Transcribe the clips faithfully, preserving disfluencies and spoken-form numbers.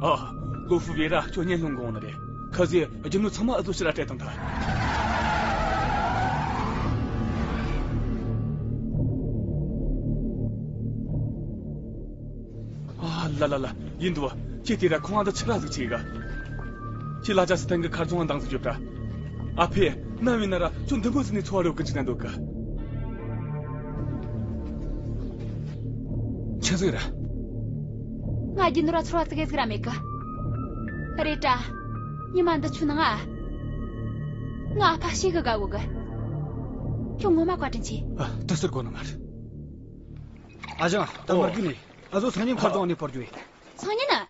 ཨ། ལོ་ཧྥུ་ཝེ་ར་ཁྱོད་གཉེན་སློང་གོ་ནི་རེད། ཁ་ཟས་རྒྱུ་ནོར་ཚང་མ་ཨུ་ཚོ་ཕྱིར་ར་སྤྲད་བཏང་ཐལ། ཨ་ལ་ལ་ལ། ཡིན་འདུག་ཁྱེད་དེ་ར་ཁོང་ཨ་ད་ཆི་ར་ཟིག་བྱེད་གི། ཁྱེད་ལ་ཅག་སི་ཐན་གི་མཁར་རྫོང་འདང་ཟིག་ཡོད་ར། ཨ་ཕས་ནམ་ཡིན་ན་ར་ཁྱོད་འདི་མོ་ཟིག་ནས་འཚོ་བ་རོལ་གི་འཇུག་ན་འདོད་གི། ཆི་ཟིག་ར། ང་རྒྱུ་ནོར་ར་ཚོར་བ་ཙི་གེ་ཟིག་ར་མེད་གི། རེད་དྲ། ཉི་མ་འདི་ཆུ་ནང་ང་། ང་ཨ་ཕ་ཤེས་གི་དགའ་གོ་གི། ཁྱོད་ངོ་མ་བཀའ་དྲིན་ཆེ། ཨ། དེ་ཟེར་དགོས་ནི་མ་རེད། ཨ་ཞང་། ད་མར་གི་ནས་ཨ་ཟོ་སང་ཉིན་མཁར་རྫོང་ནས་བོར་རྒྱུ་ཡིན། སང་ཉིན་ནི།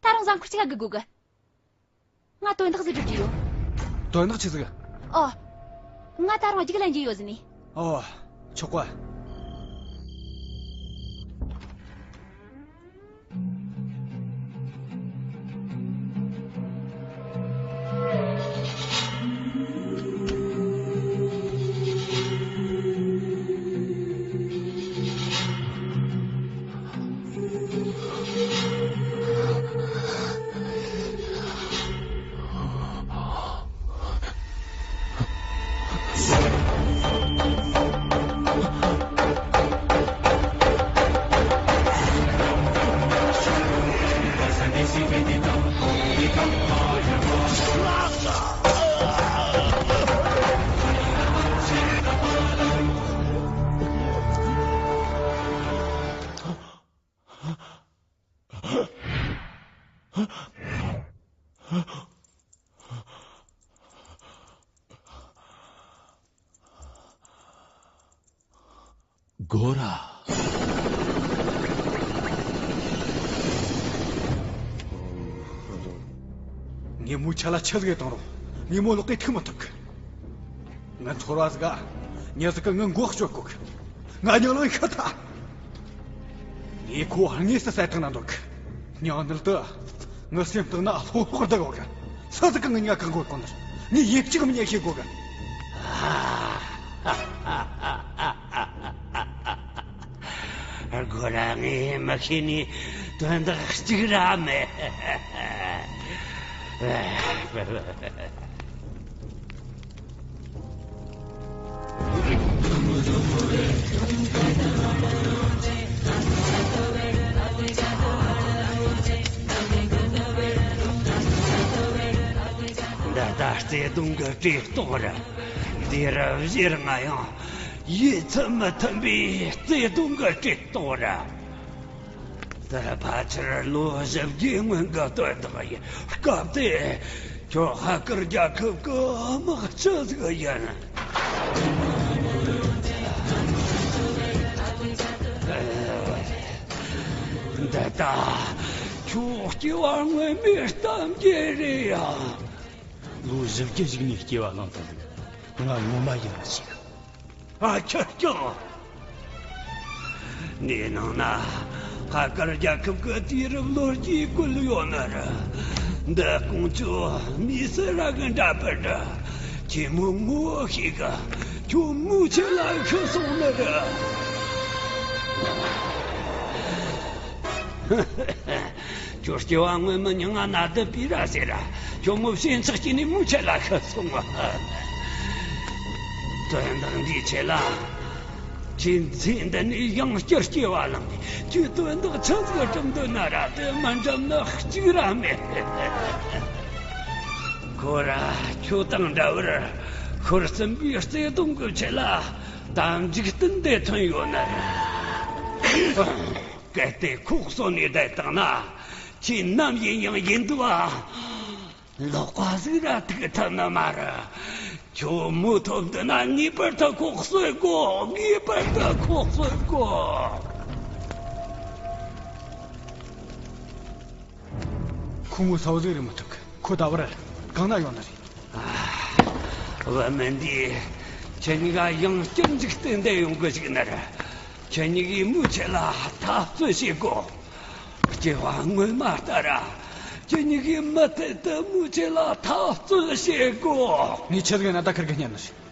ད་རུང་གཟའ་འཁོར་གཅིག་ག་སྒུག་དགོས་གི། ང་དོན་དག་ཟིག་སྒྲུབ་རྒྱུ་ཡོད། དོན་དག་ཆི་ཟིག་ཨོ། ང་ད་རུང་རྒྱུགས་ལེན་རྒྱུ་ཡོད་ཟིན་ནི། ཨོ། ཆོག་གོ། སྒོ་ར། ངས་མོའི་ཆ་ལ་ཆི་ཟིག་བཏང་རུང་། ངས་མོ་ལོག་གི་ཐུག་མི་ཐུབ་གི། ངའི་ཚོར་བ་ཟིག་ག་མྱི་ཟིག་གིས་ངའི་མགོ་གཅོད་གོ་གི། ང་སྙིང་ལོག་ཤི་ཐལ། ངས་ཁོ་དངོས་སུ་བསད་བཏང་ན་འདོད་གི། སྙིང་ནད་དེ་ངའི་སེམས་གཏིང་ན་ལྷོག་ལྷོག་བསྡད་ཡོད་གི། སུ་ཟིག་གིས་ངའི་མྱི་བཀག་འགོག་གོ་ནི། ངས་ཡིབ་གཅིག་མི་ཉན་ཤེས་གོ་གི། སྒོ་ར། ངས་མི་ཤེས་ནི་དོན་དག་གཅིག་ར་མེད། འདི་ལྟ་བརྩེ་དུང་གི་བཀྲེས་ལྟོགས་ར། དུས་རབས་བཞི་ལྔ་ཡང་ཡིད་ཚིམ་མི་ཐུབ་པའི་བརྩེ་དུང་གི་བཀྲེས་ལྟོགས་ར། དེ་ཕལ་ཆེར་ལོ་བཞི་བརྒྱའི་སྔོན་གྱི་དོན་དག་ཡིན། སྐབས་དེ་ཁྱོད་ཧ་ཀར་རྒྱལ་ཁབ་ཀྱི་དམག་སྤྱི་ཟིག་ཡིན། འདི་ལྟ་ཁྱོད་སྐྱེ་བ་སྔོན་མའི་གཏམ་རྒྱུད་རེད་ཡ། ལོ་བཞི་བརྒྱ་ཞིག་ནས་སྐྱེ་བ་བླངས་བཏང་འདུག་ང་ངོ་མ་ཡིད་མི་ཆེས། ཨ། ཁྱོད་སྐྱོ། འདིའི་ནང་ན་ཧ་ཀར་རྒྱལ་ཁབ་ཀྱི་དུས་རབས་ལོ་རྒྱུས་བཀོད་ཡོད་ནི་རེད། འདི་ཀོང་ཇོ་མི་སེ་ར་གི་འདྲ་པར་རེད། ཁྱོས་མོ་ངོ་ཤེས་གི། ཁྱོད་མོའི་ཆེད་ལ་ཤི་སོང་ནི་རེད། ཁྱོད་སྐྱེ་བ་སྔོན་མའི་མྱིང་ང་ན་དི་པི་ར་ཟེར་ར། ཁྱོད་མོ་ཞེན་ཆགས་སྐྱེས་ནས་མོའི་ཆེད་ལ་ཤི་སོང་ང་། དོན་དག་འདིའི་ཆེད་ལ། ཁྱོས་ཚེ་འདི་ནས་ཡང་བསྐྱར་སྐྱེ་བ་བླངས་ནས། ཁྱོས་དོན་དག་ཆི་ཟིག་སྒྲུབ་འདོད་ན་ར། དེ་མི་འགྲུབ་ནི་གཅིག་ར་མེད། ཁོ་ར་ཁྱོད་དང་འདྲ་བར་ཤོར་ཟིན་པའི་བརྩེ་དུང་གི་ཆེད་ལ་ད་འཇིག་རྟེན་འདིར་ཐོན་ཡོད་ནི་རེད། གལ་ཏེ་ཁོ་གསོན་ནས་བསྡད་བཏང་ན། ཁྱོས་ནམ་ཡིན་ཡང་ཡིན་དུ་བ། ལག་པ་ཟིག་ར་ཐུག་ཐུབ་ནི་མ་རེད། ཁྱོད་མོ་ཐོབ་འདོད་ན་ངེས་པར་དུ་ཁོ་གསོད་དགོས། ངེས་པར་དུ་ཁོ་གསོད་དགོས། ཁོ་ངོ་ཚ་བོ་ཟིག་རེད་མི་ཐུབ་གི། ཁོ་ད་བར་གང་ན་ཡོད་ནི་རེད། ཨ། བུད་མེད་འདིས་ཁྱེད་གཉིས་ཀ་ཡང་བསྐྱར་འཇིག་རྟེན་འདིར་ཡོང་གི་བཅུག་ནི་རེད། ཁྱེད་གཉིས་ཀྱིས་མོའི་ཆེད་ལ་འཐབ་རྩོད་བྱེད་དགོས། སྐྱེ་བ་སྔོན་མ་ལྟར། ཁྱེད་གཉིས་ཀྱིས་མུ་མཐུད་དུ་མོའི་ཆེད་ལ་འཐབ་རྩོད་བྱེད་དགོས། ངས་ཆི་ཟིག་ཡིན་ན་ད་ཁུར་གི་ཉན་ནི་རེད།